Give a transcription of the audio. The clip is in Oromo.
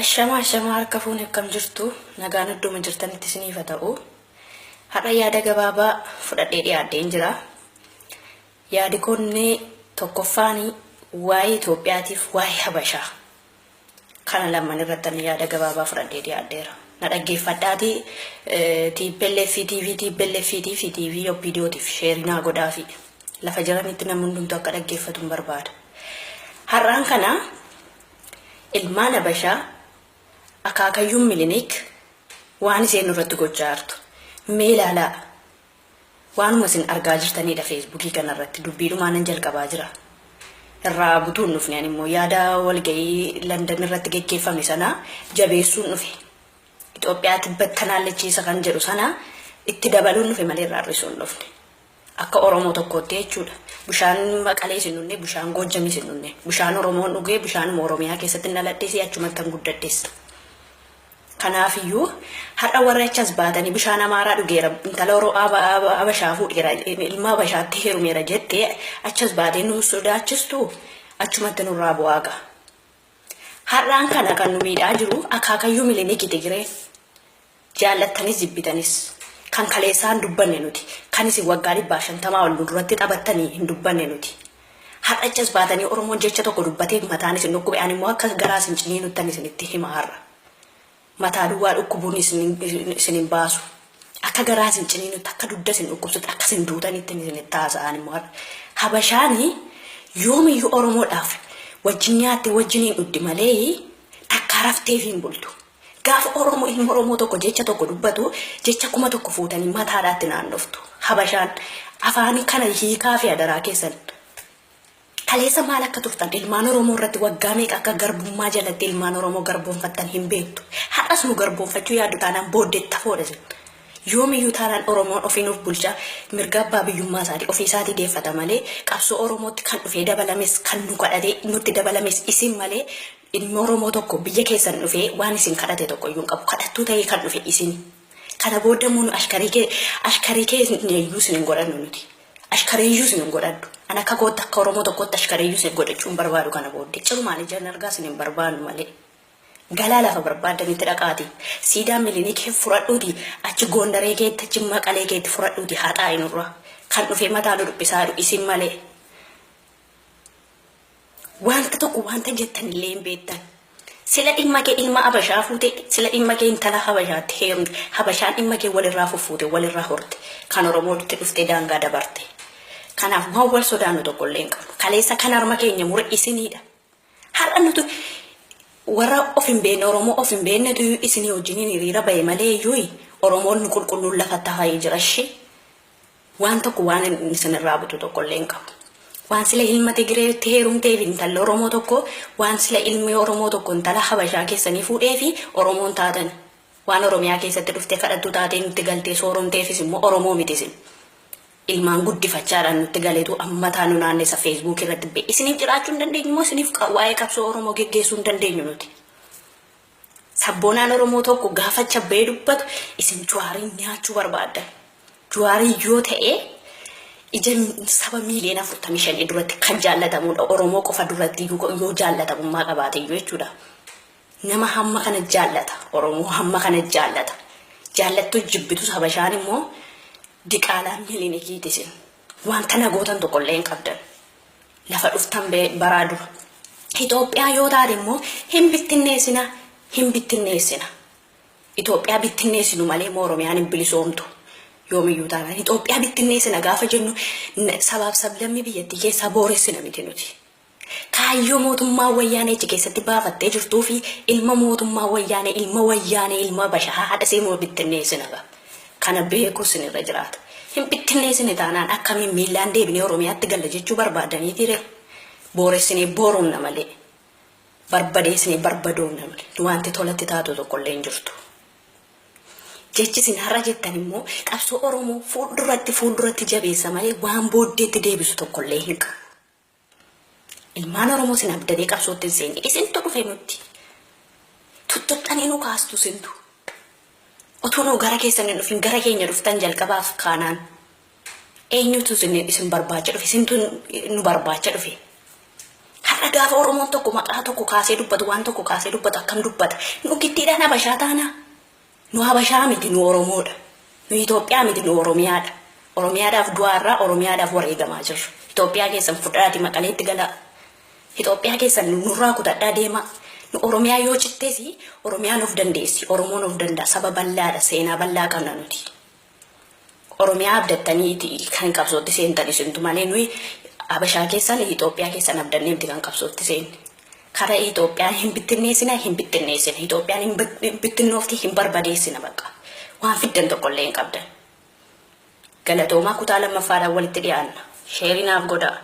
Ashamaa ashamaa harka fuune akkam jirtu nagaan idduma jirtanitti isiniif haa ta'u. Har'a yaada gabaabaa fudhadhee dhiyaadheen jira. Yaadi koonni tokkoffaan waa'ee Itoophiyaatiif waa'ee Habashaa. Kana lamman irratti ani yaada gabaabaa fudhadhee dhiyaadheera. Na dhaggeeffadhaatii TPLF TV TPLF fi TV OPDOtiif sheerii naa godhaafi. Lafa jiranitti namni hundumtuu akka dhaggeeffatu hin barbaada. Har'aan kana ilmaan Habashaa akaakayyuun Milinik waan isheen nurratti gochaa jirtu. Mee ilaalaa. Waanuma isin argaa jirtanidha feesbuukii kanarratti dubbiidhumaa nan jalqabaa jira. Irraa butuun dhufne ani immoo yaada walga'ii Landan irratti geggeeffame sana jabeessuun dhufe. Itoophiyaatti battanaallechiisa kan jedhu sana itti dabaluun dhufe malee irraa hir'isuun dhufne. Akka Oromoo tokkootti jechuudha. Bishaan Maqalees hin dhunne, bishaan Goojjamis hin dhunne. Bishaan Oromoon dhugee bishaanuma Oromiyaa keessatti hin dhaladhes achumatti hin guddadhes. Kanaafiyyuu har'a warri achas baatanii bishaan Amaaraa dhugeera, intala Habashaa fuudheera, ilma Habashaatti heerumeera jettee achas baatee nu sodaachistu achumatti nurraa bu'aa ga'a. Har'aan kana kan nu miidhaa jiru akaakayyuu Milinikii Tigiree. Jaallattanis jibbitanis kan kaleessaa hin dubbanne nuti. Kan isin waggaa 150 ol nu duratti taphattanii hin dubbanne nuti. Har'a achas baatanii Oromoon jecha tokko dubbatee mataan isin dhukkube ani immoo akka garaa isin ciniinuttan isinitti hima har'a. Mataa duwwaa dhukkubuun isin hin baasu. Akka garaa isin ciniinutti akka dugda isin dhukkubsutti akka isin duutanitti isinitti haasa'an immoo har'a. Habashaani yoomiyyuu Oromoodhaaf wajjin nyaatte wajjin hin dhugdi malee takkaa rafteef hin bultu. Gaafa Oromoo ilma Oromoo tokko jecha tokko dubbatu jecha 1000 fuutanii mataadhaatti naannoftu. Habashaan afaan kana hiikaa fi adaraa keessan. Kaleessa maal akka turtan ilmaan Oromoo irratti waggaa meeqa akka garbummaa jalatti ilmaan Oromoo garboonfattan hin beektu. Har'as nu garboonfachuu yaaddu taanaan booddeetti hafoodha isin. Yoomiyyuu taanaan Oromoon ofiin of bulcha mirga abbaa biyyummaa isaatii ofii isaatii deeffata malee qabsoo Oromootti kan dhufee dabalames kan nu kadhatee nutti dabalames isin malee Ilmi Oromoo tokko biyya keessan dhufee waan isin kadhate tokko iyyuu hin qabu. Kadhattuu ta'ee kan dhufe isini. Kana booda immoo nu ashkarii kee ashkarii keenya iyyuu isin hin godhannu nuti. Ashkarii iyyuu isin hin godhadhu. An akka kootti akka Oromoo tokkotti ashkarii iyyuu isin godhachuu hin barbaadu kana booddee. Cirumaan ijaan argaa isin hin barbaannu malee. Galaa lafa barbaaddanitti dhaqaati. Siidaa Milinikii furadhuuti achi Goondaree keetti achi Maqalee keetti furadhuuti haxaa'i nurraa. Kan dhufee mataa nu dhuphisaa jiru isin malee. Wanta tokko wanta jettan illee hin beektan. Sila dhimma kee ilma Habashaa fuute, sila dhimma kee intala Habashaatti heerumte, Habashaan dhimma kee walirraa fuffuute, walirraa horte, kan Oromootti dhuftee daangaa dabarte. Kanaaf waan wal sodaannu tokko illee hin qabnu. Kaleessa kan harma keenya mure isiniidha. Har'a nuti warra of hin beekne Oromoo of hin beeknetu isinii wajjiniin hiriira bahe malee iyyuu Oromoon qulqulluun lafatti hafee jira ishee. Waan tokko waan inni isin irraa butu tokko illee hin qabu. Waan sila ilma Tigireetti heerumteef intalli Oromoo tokko waan sila ilmi Oromoo tokko intala Habashaa keessanii fuudheefi Oromoon taatani. Waan Oromiyaa keessatti dhuftee kadhattuu taatee nutti galtee sooromteefis immoo Oromoo miti isin. Ilmaan guddifachaadhaan nutti galeetu ammataa nu naannessa Facebook irratti ba'e. Isiniif jiraachuu hin dandeenyu immoo isiniif waa'ee qabsoo Oromoo geggeessuu hin dandeenyu nuti. Sabboonaan Oromoo tokko gaafa chabbee dubbatu isin Jawaariin nyaachuu barbaaddan. Juwaarii yoo ta'e ija saba miiliyoona 45 duratti kan jaallatamudha. Oromoo qofa duratti yoo jaallatamummaa qabaate iyyuu jechuudha. Nama hamma kana jaallata. Oromoo hamma kana jaallata. Jaallattu jibbitus Habashaan immoo diqaalaa milinikiiti isin. Wanta nagootan tokko illee hin qabdan. Lafa dhuftan baraa dura. Itoophiyaa yoo taate immoo hin bittinneessina, hin bittinneessina. Itoophiyaa bittinneessinu malee immoo Oromiyaan hin bilisoomtu. Yoomiyyuu taanaan Itoophiyaa bittinneessina gaafa jennu sabaaf sablammii biyyattii keessaa booressina miti nuti. Kaayyoo mootummaa wayyaanee achi keessatti baafattee jirtuu fi ilma mootummaa wayyaanee ilma wayyaanee ilma bashaa haadha seemuma bittinneessina gaa. Kana beekuu isinirra jiraata. Hin bittinneessine taanaan akkamiin miillaan deebinee Oromiyaatti galla jechuu barbaadaniiti ree? Booressinee booromna malee. Barbadeessinee barbadoomna malee. Wanti tolatti taatu tokkollee hin jirtu. Jechi isin har'a jettan immoo qabsoo Oromoo fuulduratti fuulduratti jabeessa malee waan booddeetti deebisu tokkollee hin qabu. Ilmaan Oromoo isin abdatee qabsootti hin seenne. Isintu dhufe nutti. Tuttuqxanii nu kaastu isintu. Otuu nu gara keessan hin dhufin gara keenya dhuftan jalqabaaf kaanaan. Eenyutu isin barbaacha dhufe? Isintu nu barbaacha dhufe. Har'a Har'a gaafa Oromoon tokko maqaa tokko kaasee dubbatu, waan tokko kaasee dubbatu akkam dubbata? Nu giddiidhaan Habashaa taanaa? Nu Habashaa miti, nu Oromoodha. Nu Itoophiyaa miti, nu Oromiyaadha. Oromiyaadhaaf du'aarraa, Oromiyaadhaaf wareegamaa jirra. Itoophiyaa keessan fudhaati Maqaleetti galaa. Itoophiyaa keessan nurraa kutadhaa deemaa. Nu Oromiyaa yoo cittees Oromiyaan of dandeessi. Oromoon of danda'a. Saba bal'aadha. Seenaa bal'aa qabna nuti. Oromiyaa abdattaniiti kan qabsootti seentan isintu malee nuyi Habashaa keessan Itoophiyaa keessan abdannee miti kan qabsootti seenne. Kara Itoophiyaa hin bittinneessina, hin bittinneessina. Itoophiyaan hin bittinnoofti, hin barbadeessina bakka. Waan fiddan tokkollee hin qabdan. Galatoomaa, kutaa lammaffaadhaan walitti dhiyaanna. Share naaf godhaa.